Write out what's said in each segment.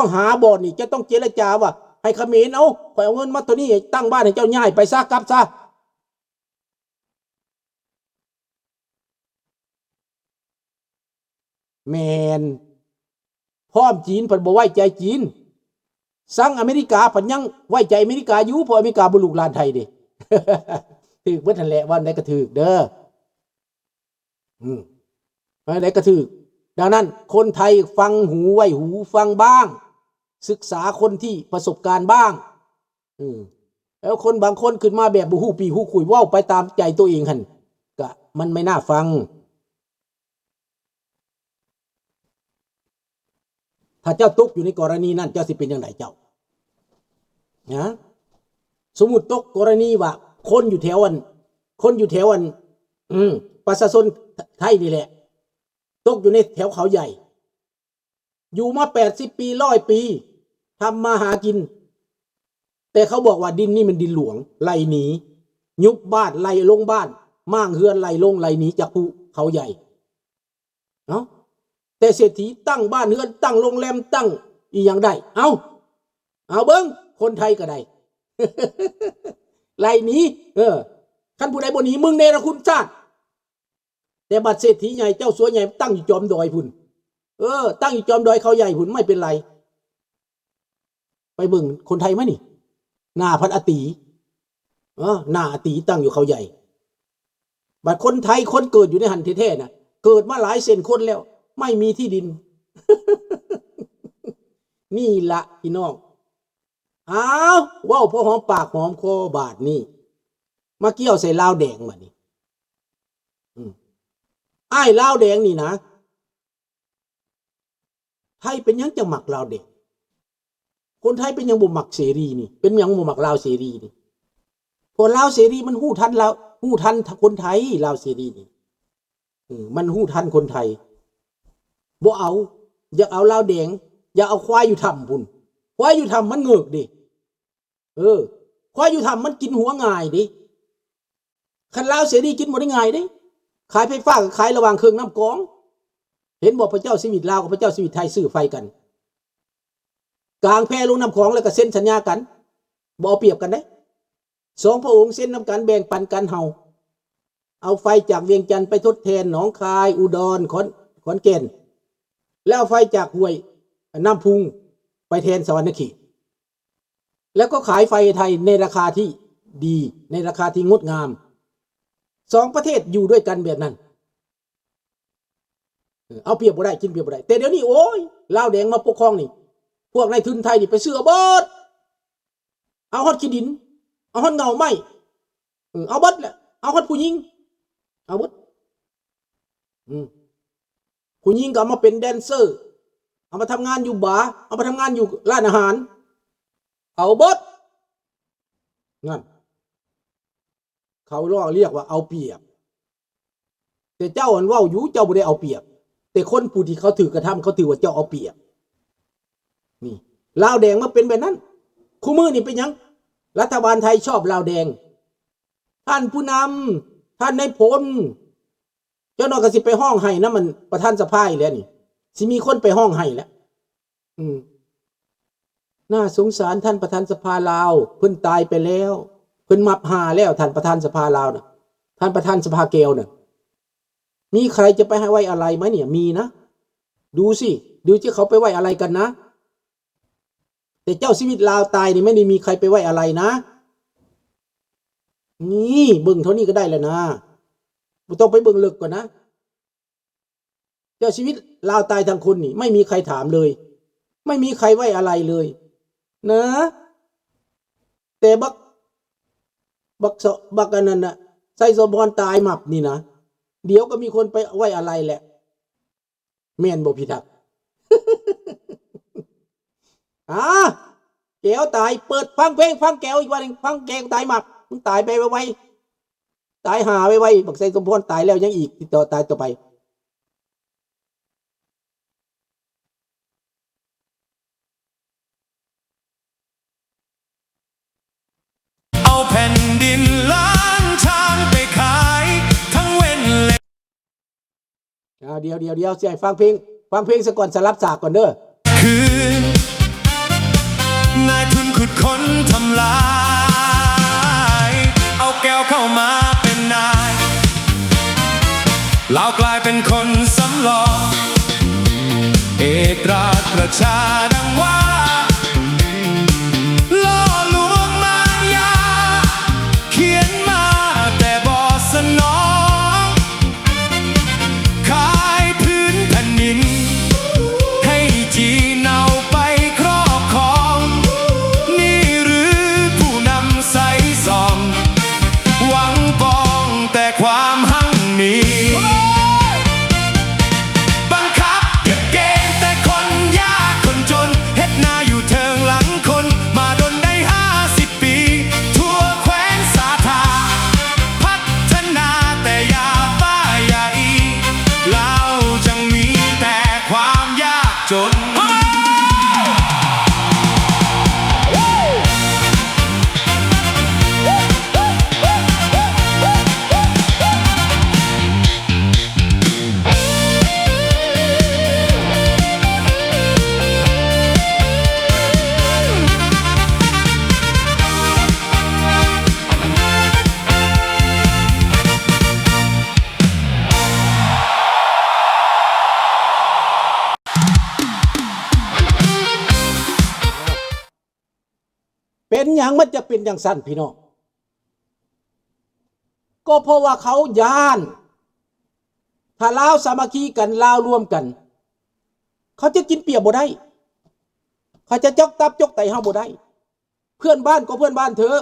ຕ້ອງຫາບ່ອນນີ້ ເຈົ້າຕ້ອງເຈລະຈາວ່າ ໃຫ້ຂະເໝນ ເອົາ ຂ້ອຍເອົາເງິນມາເທົ່ານີ້ ຕັ້ງບ້ານໃຫ້ເຈົ້າ ຍ້າຍໄປຊະ ກັບຊະ. ແມ່ນ ພ້ອມຈີນພັດບໍ່ໄວ້ໃຈຈີນ ສັງອາເມລິກາພັດຍັງໄວ້ໃຈອາເມລິກາຢູ່ ເພາະອາເມລິກາບໍ່ລູກຫຼານໄທເດ້ ຖືກເບິດຫັ້ນແຫຼະ ວ່າໃດກໍຖືກເດີ ອືມ ວ່າໃດກໍຖືກ. ດັ່ງນັ້ນ ຄົນໄທຟັງຫູໄວ້ຫູ ຟັງບ້າງ ສຶກສາຄົນທີ່ປະສົບການບ້າງ ອືມ ແລ້ວຄົນບາງຄົນຂຶ້ນມາແບບບໍ່ຮູ້ປີຮູ້ຄຸຍ ເວົ້າໄປຕາມໃຈຕົວເອງຫັ້ນ ກະມັນໄມ່ໜ້າຟັງ. ຖ້າເຈົ້າຕົກຢູ່ໃນກໍລະນີນັ້ນ ເຈົ້າຊິເປັນຈັ່ງໃດເຈົ້າ? ນະ ສົມມຸດຕົກກໍລະນີວ່າ ຄົນຢູ່ແຖວອັນ ຄົນຢູ່ແຖວອັນ ອືມ ປະຊາຊົນໄທນີ້ແຫຼະ ຕົກຢູ່ໃນແຖວເຂົາໃຫຍ່ ຢູ່ມາແປດສິບປີ ຮ້ອຍປີ ທຳມາຫາກິນ ແຕ່ເຂົາບອກວ່າດິນນີ້ມັນດິນຫຼວງ ໄລ່ໜີ ຍຸບບ້ານ ໄລ່ລົງບ້ານ ມ້າງເຮືອນ ໄລ່ລົງ ໄລ່ໜີຈາກພູເຂົາໃຫຍ່ ເນາະ ແຕ່ເສດຖີຕັ້ງບ້ານເຮືອນ ຕັ້ງໂຮງແຮມ ຕັ້ງອີ່ຫຍັງໄດ້ ເອົ້າ ເອົາເບິ່ງ ຄົນໄທກໍໄດ້ ໄລ່ໜີ ເອີ ຄັນຜູ້ໃດບໍ່ໜີ ມຶງເນລະຄຸນຊາດ. ແຕ່ບັດເສດຖີໃຫຍ່ ເຈົ້າສັວໃຫຍ່ ຕັ້ງຢູ່ຈອມດອຍພຸ້ນ ເອີ ຕັ້ງຢູ່ຈອມດອຍເຂົາໃຫຍ່ພຸ້ນ ໄມ່ເປັນໄລ. ໄປເບິ່ງຄົນໄທມານີ້ ໜ້າພັດອາຕີ ເອີ ໜ້າອາຕີຕັ້ງຢູ່ເຂົາໃຫຍ່. ບັດຄົນໄທ ຄົນເກີດຢູ່ໃນຫັ້ນແທ້ໆນະ ເກີດມາຫຼາຍເຊັ່ນຄົນແລ້ວ ໄມ່ມີທີ່ດິນ. ນີ້ລະພີ່ນ້ອງ ອ້າວ ເວົ້າພໍຫອມປາກຫອມຄໍ ບາດນີ້ມາກ່ຽວໃສ່ລາວແດງ ບາດນີ້ ອືມ ອ້າຍລາວແດງນີ້ນະ ໄທເປັນຫຍັງຈັ່ງມັກລາວແດງ? ຄົນໄທເປັນຫຍັງບໍ່ມັກເສລີນີ້? ເປັນຫຍັງບໍ່ມັກລາວເສລີນີ້? ເພາະລາວເສລີມັນຮູ້ທັນລາວ ຮູ້ທັນຄົນໄທ ລາວເສລີນີ້ ເອີ ມັນຮູ້ທັນຄົນໄທ ບໍ່ເອົາ ຢາກເອົາລາວແດງ ຢາກເອົາຄວາຍຢູ່ຖ້ຳພຸ້ນ ຄວາຍຢູ່ຖ້ຳມັນເງີກເດ້ ເອີ ຄວາຍຢູ່ຖ້ຳມັນກິນຫົວງ່າຍເດ້ ຄັນລາວເສລີກິນບໍ່ໄດ້ງ່າຍເດ້ ຂາຍໄຟຟ້າກໍຂາຍລະຫວ່າງເຄິ່ງນ້ຳກອງ ເຫັນບໍ່ ພະເຈົ້າຊີວິດລາວກັບພະເຈົ້າຊີວິດໄທຊື້ໄຟກັນ ກາງແພລົງນ້ຳຂອງແລ້ວກໍເຊັນສັນຍາກັນ ບໍ່ເອົາປຽບກັນເດ້. ສອງພະອົງເຊັນນຳກັນ ແບ່ງປັນກັນ ເຮົາເອົາໄຟຈາກວຽງຈັນໄປທົດແທນໜອງຄາຍ ອຸດອນ ຂອນ ຂອນແກ່ນ ແລ້ວເອົາໄຟຈາກຫ້ວຍນ້ຳພຸງໄປແທນສະຫວັນນະເຂດ ແລ້ວກໍຂາຍໄຟໃຫ້ໄທໃນລາຄາທີ່ດີ ໃນລາຄາທີ່ງົດງາມ ສອງປະເທດຢູ່ດ້ວຍກັນແບບນັ້ນ ເອີ ເອົາປຽບບໍ່ໄດ້ ກິນປຽບບໍ່ໄດ້ ແຕ່ດຽວນີ້ ໂອ້ຍ ລາວແດງມາປົກຄອງນີ້ ພວກນາຍທຶນໄທນີ້ໄປຊື້ເອົາເບິດ ເອົາຮອດຂີ້ດິນ ເອົາຮອດເຫງົ້າໄມ້ ເອີ ເອົາເບິດແຫຼະ ເອົາຮອດຜູ້ຍິງ ເອົາເບິດ ອືມ ຜູ້ຍິງກໍເອົາມາເປັນແດນເຊີ ເອົາມາທຳງານຢູ່ບາ ເອົາມາທຳງານຢູ່ຮ້ານອາຫານ ເອົາເບິດ ນັ້ນ ເຂົາລຽກວ່າເອົາປຽບ ແຕ່ເຈົ້າຫັ້ນເວົ້າຢູ່ ເຈົ້າບໍ່ໄດ້ເອົາປຽບ ແຕ່ຄົນຜູ້ທີ່ເຂົາຖືກກະທຳ ເຂົາຖືວ່າເຈົ້າເອົາປຽບ ນີ້ ລາວແດງມາເປັນແບບນັ້ນ ຄູ່ມື້ນີ້ເປັນຫຍັງ ລັດຖະບານໄທຊອບລາວແດງ ທ່ານຜູ້ນຳ ທ່ານນາຍພົນ ຈັກໜ່ອຍກໍຊິໄປຮ້ອງໄຫ້ນຳອັນປະທານສະພາອີກແລ້ວນີ້ ຊິມີຄົນໄປຮ້ອງໄຫ້ແລ້ວ ອືມ ໜ້າສົງສານທ່ານປະທານສະພາລາວ ເພິ່ນຕາຍໄປແລ້ວ ເພິ່ນມັບຫາແລ້ວ ທ່ານປະທານສະພາລາວນະ ທ່ານປະທານສະພາແກ້ວນະ ມີໃຄຈະໄປໃຫ້ໄວ້ອາໄລໄໝນີ້? ມີນະ ດູຊິ ດູຊິເຂົາໄປໄວ້ອາໄລກັນນະ ແຕ່ເຈົ້າຊີວິດລາວຕາຍນີ້ ໄມ່ໄດ້ມີໃຄໄປໄວ້ອາໄລນະ ນີ້ ເບິ່ງເທົ່ານີ້ກໍໄດ້ແລ້ວນະ ບໍ່ຕ້ອງໄປເບິ່ງເລິກກວ່ານະ. ເຈົ້າຊີວິດລາວຕາຍທັງຄົນນີ້ ໄມ່ມີໃຄຖາມເລີຍ ໄມ່ມີໃຄໄວ້ອາໄລເລີຍນະ ແຕ່ບັກ ບັກ ບັກອັນນັ້ນນະ ໄຊສົມພອນຕາຍໝັບນີ້ນະ ດຽວກໍມີຄົນໄປໄວ້ອາໄລແຫຼະ ແມ່ນບໍ່ພີ່ທັກ? ອາ ແກ້ວຕາຍ ເປີດຟັງເພງ ຟັງແກ້ວອີກວ່າໜຶ່ງ ຟັງແກ້ວຕາຍໝັບ ມຶງຕາຍໄປໄວໆ ຕາຍຫາໄວໆ ບັກໄຊສົມພອນຕາຍແລ້ວຍັງອີກ ຕິດຕໍ່ຕາຍຕໍ່ໄປ. ເອົາແຜ່ນດິນລ້ານຊ້າງໄປຂາຍທັງເວັນແລະ ດຽວໆໆ ຊິໃຫ້ຟັງເພງ ຟັງເພງສາກ່ອນ ສະຫຼັບສາກກ່ອນເດີ. ຄືນ ເຂົ້າມາເປັນນາຍ ລາວກາຍເປັນຄົນສຳລອງ ເອກລາດປະຊາດັ່ງວ່າ ຫຼໍ່ລວງມາຍາ ຂຽນມາແຕ່ບໍ່ສະໜອງ ຂາຍພື້ນແຜ່ນດິນໃຫ້ຈີນເອົາໄປຄອບຄອງ ນີ້ຫຼືຜູ້ນຳໃຊ້ສອງ ຫວັງປອງແຕ່ຄວາມຮັ່ງມີ ບັງຄັບເກັບເກນແຕ່ຄົນຍາກຄົນຈົນ ເຮັດນາຢູ່ເທິງຫຼັງຄົນ ມາດົນໄດ້ຫ້າສິບປີ ທົ່ວແຂວງສາທາ ພັດທະນາແຕ່ຢ່າປ້າຢ່າອີ ລາວຈັ່ງມີແຕ່ຄວາມຍາກຈົນ. ເປັນຫຍັງມັນຈະເປັນຈັ່ງຊັ້ນພີ່ນ້ອງ? ກໍເພາະວ່າເຂົາຢ້ານ ຖ້າລາວສາມັກຄີກັນ ລາວລວມກັນ ເຂົາຈະກິນປຽບບໍ່ໄດ້ ເຂົາຈະຈົກຕັບຈົກໄຕເຮົາບໍ່ໄດ້. ເພື່ອນບ້ານກໍເພື່ອນບ້ານເຖາະ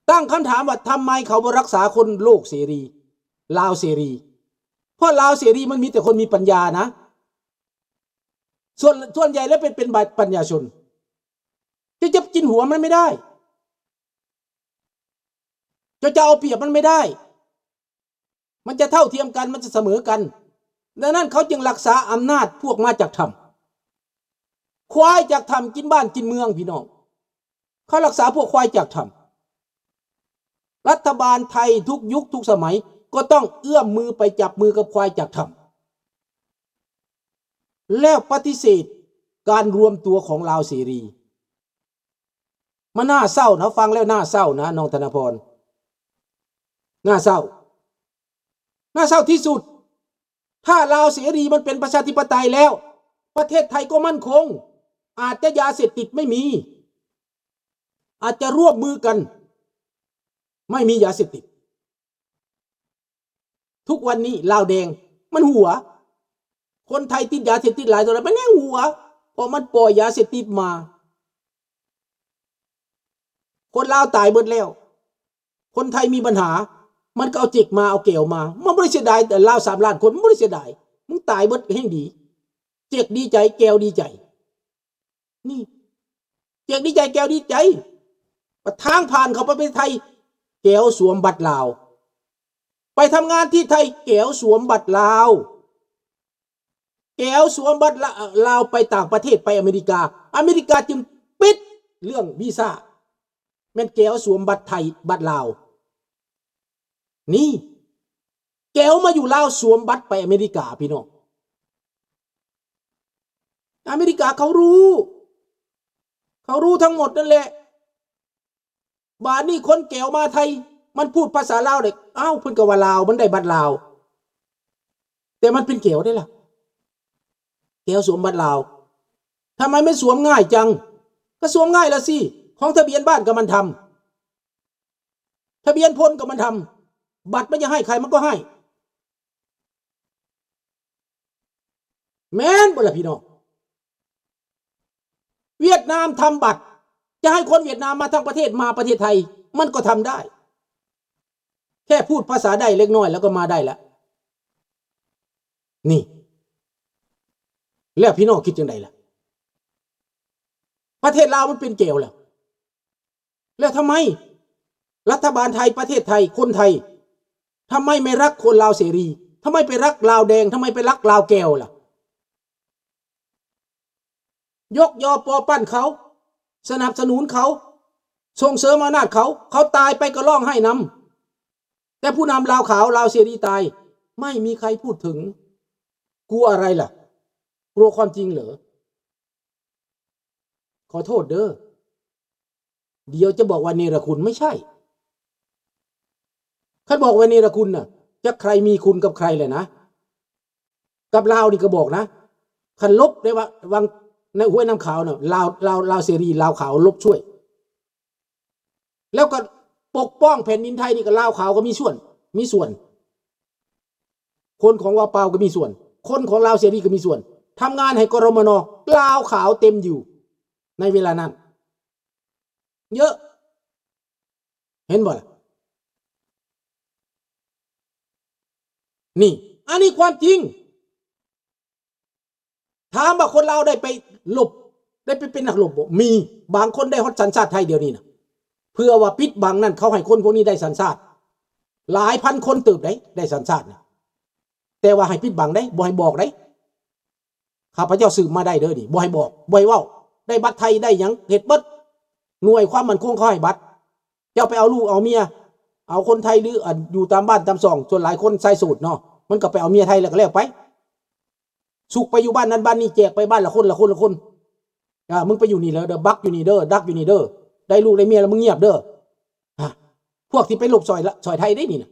ຕັ້ງຄຳຖາມວ່າ ທຳໄມເຂົາບໍ່ຮັກສາຄົນໂລກເສລີ ລາວເສລີ? ເພາະລາວເສລີມັນມີແຕ່ຄົນມີປັນຍານະ ສ່ວນ ສ່ວນໃຫຍ່ແລ້ວເປັນ ເປັນບັດ ປັນຍາຊົນ ຈະ ຈະກິນຫົວມັນໄມ່ໄດ້ ຈະ ຈະເອົາປຽບມັນໄມ່ໄດ້ ມັນຈະເທົ່າທຽມກັນ ມັນຈະສະເໝີກັນ. ດັ່ງນັ້ນເຂົາຈຶ່ງຮັກສາອຳນາດພວກມາຈາກຖ້ຳ. ຄວາຍຈາກຖ້ຳກິນບ້ານກິນເມືອງ ພີ່ນ້ອງ. ເຂົາຮັກສາພວກຄວາຍຈາກຖ້ຳ. ລັດຖະບານໄທທຸກຍຸກທຸກສະໄໝ ກໍຕ້ອງເອື້ອມມືໄປຈັບມືກັບຄວາຍຈາກຖ້ຳ ແລ້ວປະຕິເສດການລວມຕົວຂອງລາວເສລີ. ມັນໜ້າເສົ້ານະ, ຟັງແລ້ວໜ້າເສົ້ານະ ນ້ອງທະນະພອນ, ໜ້າເສົ້າ, ໜ້າເສົ້າທີ່ສຸດ. ຖ້າລາວເສລີມັນເປັນປະຊາທິປະໄຕແລ້ວ, ປະເທດໄທກໍໝັ້ນຄົງ, ອາດຈະຢາເສບຕິດໄມ່ມີ, ອາດຈະຮ່ວມມືກັນ ໄມ່ມີຢາເສບຕິດ. ທຸກວັນນີ້ລາວແດງມັນຫົວ, ຄົນໄທຕິດຢາເສບຕິດຫຼາຍເທົ່າໃດ ມັນແຮ່ງຫົວ, ເພາະມັນປ່ອຍຢາເສບຕິດມາ. ຄົນລາວຕາຍເບິດແລ້ວ, ຄົນໄທມີບັນຫາ, ມັນກໍເອົາເຈັກມາ, ເອົາແກວມາ, ມັນບໍ່ໄດ້ເສຍດາຍ. ລາວສາມລ້ານຄົນ ມັນບໍ່ໄດ້ເສຍດາຍ, ມຶງຕາຍເບິດແຮ່ງດີ. ເຈັກດີໃຈ, ແກວດີໃຈ. ນີ້ ເຈັກດີໃຈ ແກວດີໃຈ. ປະທາງຜ່ານເຂົ້າໄປປະເທດໄທ ແກວສວມບັດລາວ, ໄປທຳງານທີ່ໄທ ແກວສວມບັດລາວ, ແກວສວມບັດລາ ລາວໄປຕ່າງປະເທດ ໄປອາເມລິກາ, ອາເມລິກາຈຶ່ງປິດເລື່ອງວີຊາ, ແມ່ນແກວສວມບັດໄທ ບັດລາວ. ນີ້ ແກວມາຢູ່ລາວ ສວມບັດໄປອາເມລິກາ ພີ່ນ້ອງ. ອາເມລິກາເຂົາຮູ້, ເຂົາຮູ້ທັງໝົດນັ້ນແຫຼະ. ບາດນີ້ຄົນແກວມາໄທ ມັນພູດພາສາລາວໄດ້, ອ້າວ ເພິ່ນກໍວ່າລາວ, ມັນໄດ້ບັດລາວ, ແຕ່ມັນເປັນແກວເດ້ລະ, ແກວສວມບັດລາວ. ທຳໄມມັນສວມງ່າຍຈັງ? ກໍສວມງ່າຍລະຊິ, ຂອງທະບຽນບ້ານກໍມັນທຳ. ທະບຽນພົນກໍມັນທຳ, ບັດມັນຈະໃຫ້ໃຄມັນກໍໃຫ້. ແມ່ນບໍ່ລະພີ່ນ້ອງ? ຫວຽດນາມທຳບັດ, ຈະໃຫ້ຄົນຫວຽດນາມມາທັງປະເທດ, ມາປະເທດໄທ ມັນກໍທຳໄດ້. ແຄ່ພູດພາສາໄດ້ເລັກນ້ອຍແລ້ວກໍມາໄດ້ລະ. ນີ້ ແລ້ວພີ່ນ້ອງຄິດຈັ່ງໃດລະ? ປະເທດລາວມັນເປັນແກວແລ້ວ. ແລ້ວທຳໄມລັດຖະບານໄທ, ປະເທດໄທ, ຄົນໄທ ທຳໄມໄມ່ຮັກຄົນລາວເສລີ? ທຳໄມໄປຮັກລາວແດງ? ທຳໄມໄປຮັກລາວແກວລະ? ຍົກຍໍປໍປັ້ນເຂົາ, ສະໜັບສະໜູນເຂົາ, ສົ່ງເສີມອຳນາດເຂົາ, ເຂົາຕາຍໄປກໍຮ້ອງໄຫ້ນຳ. ແຕ່ຜູ້ນຳລາວຂາວ, ລາວເສລີຕາຍ, ໄມ່ມີໃຄພູດເຖິງ. ກົວອະໄລລະ? ກົວຄວາມຈິງເຫຼື? ຂໍໂທດເດີ, ດຽວຈະບອກວ່າເນລະຄຸນ, ໄມ່ໃຊ່. ຄັນບອກວ່າເນລະຄຸນນະ ຈັກໃຄມີຄຸນກັບໃຄແຫຼະນະ ກັບລາວນີ້ກໍບອກນະ ຄັນລົບໄດ້ວ່າ ຫວ່າງໃນຫ້ວຍນ້ຳຂາວນະ ລາວ ລາວ ລາວເສລີ ລາວຂາວລົບຊ່ວຍ ແລ້ວກໍປົກປ້ອງແຜ່ນດິນໄທນີ້ ກໍລາວຂາວກໍມີສ່ວນ ມີສ່ວນ ຄົນຂອງວາວປາວກໍມີສ່ວນ ຄົນຂອງລາວເສລີກໍມີສ່ວນ ທຳງານໃຫ້ ກມນ ລາວຂາວເຕັມຢູ່ໃນເວລານັ້ນ ເຍາະ ເຫັນບໍ່ລະ? ນີ້ ອັນນີ້ຄວາມຈິງ. ຖາມວ່າຄົນລາວໄດ້ໄປລົບ ໄດ້ໄປເປັນນັກລົບບໍ່? ມີ ບາງຄົນໄດ້ຮອດສັນຊາດໄທດຽວນີ້ນະ ເພື່ອວ່າປິດບັງນັ້ນ ເຂົາໃຫ້ຄົນພວກນີ້ໄດ້ສັນຊາດ ຫຼາຍພັນຄົນເຕີບໃດ໋ ໄດ້ສັນຊາດນະ ແຕ່ວ່າໃຫ້ປິດບັງເດ້ ບໍ່ໃຫ້ບອກເດ້. ຂ້າພະເຈົ້າສືບມາໄດ້ເດີນີ້ ບໍ່ໃຫ້ບອກ ບໍ່ໃຫ້ເວົ້າ ໄດ້ບັດໄທ ໄດ້ຫຍັງ ເຮັດເບິດ ໜ່ວຍຄວາມໝັ້ນຄົງເຂົາໃຫ້ບັດ. ເຈົ້າໄປເອົາລູກເອົາເມຍ ເອົາຄົນໄທ ຫຼື ອັນ ຢູ່ຕາມບ້ານຕາມຊ່ອງ ສ່ວນຫຼາຍຄົນຊາຍໂສດເນາະ ມັນກໍໄປເອົາເມຍໄທແລ້ວກໍແລ້ວໄປ ສຸກໄປຢູ່ບ້ານນັ້ນບ້ານນີ້ ແຈກໄປບ້ານລະຄົນ ລະຄົນ ລະຄົນ ອ່າ ມຶງໄປຢູ່ນີ້ເດີ ບັກຢູ່ນີ້ເດີ ດັກຢູ່ນີ້ເດີ ໄດ້ລູກໄດ້ເມຍແລ້ວມຶງງຽບເດີ. ຮະ ພວກທີ່ໄປລົບຊ່ອຍ ຊ່ອຍໄທເດ້ນີ້ນະ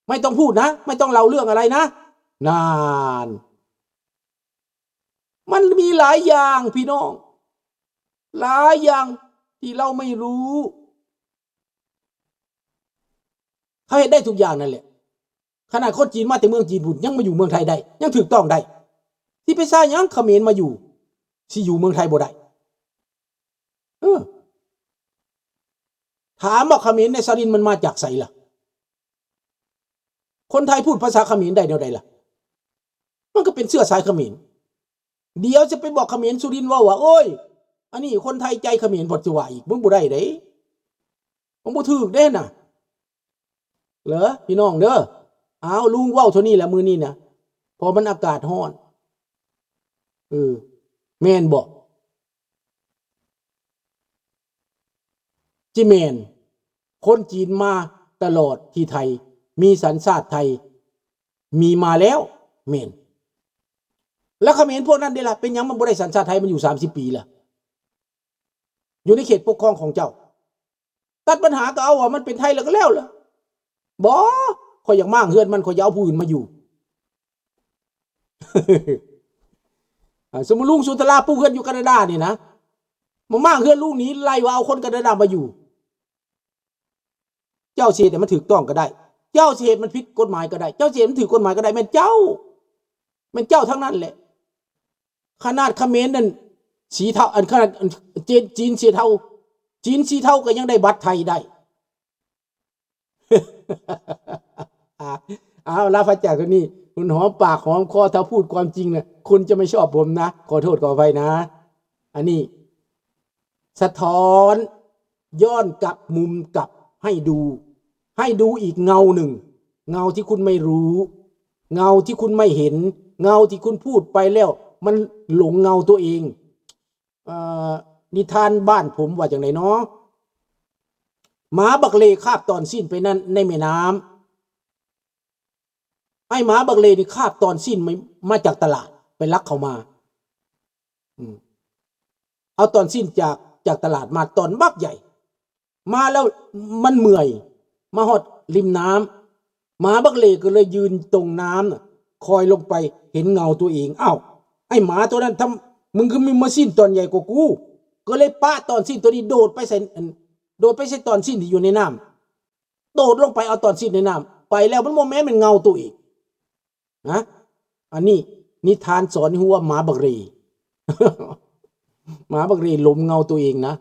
ໄມ່ຕ້ອງພູດນະ ໄມ່ຕ້ອງເລົ່າເລື່ອງອະໄລນະ ນານ ມັນມີຫຼາຍຢ່າງພີ່ນ້ອງ ຫຼາຍຢ່າງທີ່ເຮົາໄມ່ຮູ້ ເຂົາເຮັດໄດ້ທຸກຢ່າງນັ້ນແຫຼະ ຂະໜາດຄົນຈີນມາແຕ່ເມືອງຈີນພຸ້ນ ຍັງມາຢູ່ເມືອງໄທໄດ້ ຍັງຖືກຕ້ອງໄດ້ ຊິໄປຊາຫຍັງຂະເໝນມາຢູ່ ຊິຢູ່ເມືອງໄທບໍ່ໄດ້. ເອີ ຖາມວ່າຂະເໝນໃນສະລິນມັນມາຈາກໃສລະ? ຄົນໄທພູດພາສາຂະເໝນໄດ້ແນວໃດລະ? ມັນກໍເປັນເຊື້ອສາຍຂະເໝນ. ດຽວຈະໄປບອກຂະເໝນສຸລິນເວົ້າວ່າ ໂອ້ຍ ອັນນີ້ຄົນໄທໃຈຂະເໝນ ພັດຊິວ່າອີກ ມັນບໍ່ໄດ້ເດ້ ມັນບໍ່ຖືກເດ້ນະ ເດີພີ່ນ້ອງເດີ. ອ້າວ ລຸງເວົ້າເທົ່ານີ້ແຫຼະມື້ນີ້ນະ ເພາະມັນອາກາດຮ້ອນ ເອີ ແມ່ນບໍ່? ຈິແມ່ນ ຄົນຈີນມາຕະຫຼອດທີ່ໄທ ມີສັນຊາດໄທ ມີມາແລ້ວ ແມ່ນ ແລ້ວຂະເໝນພວກນັ້ນເດລະ ເປັນຫຍັງມັນບໍ່ໄດ້ສັນຊາດໄທ ມັນຢູ່ສາມສິບປີລະ ຢູ່ໃນເຂດປົກຄອງຂອງເຈົ້າ? ຕັດບັນຫາກໍເອົາວ່າມັນເປັນໄທແລ້ວກໍແລ້ວລະ. ບໍ່ ຂ້ອຍຢາກມ້າງເຮືອນມັນ ຂ້ອຍຢາກເອົາຜູ້ອື່ນມາຢູ່. ອ່າ ສົມມຸດລຸງສຸນທະລາປູກເຮືອນຢູ່ການາດານີ້ນະ ມາມ້າງເຮືອນລຸງໜີ ໄລ່ວ່າເອົາຄົນການາດາມາຢູ່. ເຈົ້າຊິເຮັດໃຫ້ມັນຖືກຕ້ອງກໍໄດ້ ເຈົ້າຊິເຮັດມັນຜິດກົດໝາຍກໍໄດ້ ເຈົ້າຊິເຮັດມັນຖືກກົດໝາຍກໍໄດ້ ແມ່ນເຈົ້າ ແມ່ນເຈົ້າທັງນັ້ນແຫຼະ. ຂະໜາດຂະເໝນນັ້ນສີເທົາ ອັນ ຂະໜາດ ອັນ ຈີນ ຈີນສີເທົາ ຈີນສີເທົາກໍຍັງໄດ້ບັດໄທໄດ້. ອາ ເອົາລະ ພະເຈົ້າ ໂທນີ້ ມັນຫອມປາກຫອມຄໍ ຖ້າພູດຄວາມຈິງນະ ຄົນຈະໄມ່ຊອບຜົມນະ ຂໍໂທດຂໍອະໄພນະ. ອັນນີ້ສະທ້ອນ ຍ້ອນກັບມຸມກັບໃຫ້ດູ ໃຫ້ດູອີກເງົາໜຶ່ງ ເງົາທີ່ຄຸນໄມ່ຮູ້ ເງົາທີ່ຄຸນໄມ່ເຫັນ ເງົາທີ່ຄຸນພູດໄປແລ້ວ ມັນຫຼົງເງົາຕົວເອງ. ເອີ ນິທານບ້ານຜົມວ່າຈັ່ງໃດນໍ? ໝາບັກເລຄາບຕອນຊີ້ນໄປນັ້ນໃນແມ່ນ້ຳ. ໄອ້ໝາບັກເລນີ້ຄາບຕອນຊີ້ນມາ ມາຈາກຕະຫຼາດ ໄປລັກເຂົ້າມາ. ອືມ ເອົາຕອນຊີ້ນຈາກ ຈາກຕະຫຼາດມາ ຕອນບັກໃຫຍ່ ມາແລ້ວມັນເມື່ອຍ ມາຮອດລິມນ້ຳ ໝາບັກເລກໍເລີຍຢືນຕົງນ້ຳນະ ຄອຍລົງໄປເຫັນເງົາຕົວເອງ. ອ້າວ ໄອ້ໝາຕົວນັ້ນ ທຳ ມຶງຄືມີມາຊີ້ນຕອນໃຫຍ່ກວ່າກູ? ກໍເລີຍປະຕອນຊີ້ນຕົວນີ້ໂດດໄປໃສ່ ອັນ ໂດດໄປໃສ່ຕອນຊີ້ນທີ່ຢູ່ໃນນ້ຳ ໂດດລົງໄປເອົາຕອນຊີ້ນໃນນ້ຳ ໄປແລ້ວມັນບໍ່ແມ່ນ ແມ່ນເງົາຕົວເອງນະ. ອັນນີ້ນິທານສອນໃຫ້ຮູ້ວ່າໝາບັກເຣ ໝາບັກເຣຫຼົງເງົາຕົວເອງນະ.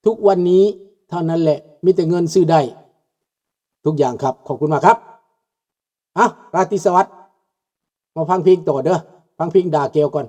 ທຸກວັນນີ້ເທົ່ານັ້ນແຫຼະ ມີແຕ່ເງິນຊື້ໄດ້ທຸກຢ່າງຄັບ. ຂອບຄຸນມາກຄັບ. ເອົ້າ ລາຕີສະຫວັດ ມາຟັງເພງຕໍ່ເດີ ຟັງເພງດ່າແກວກ່ອນ.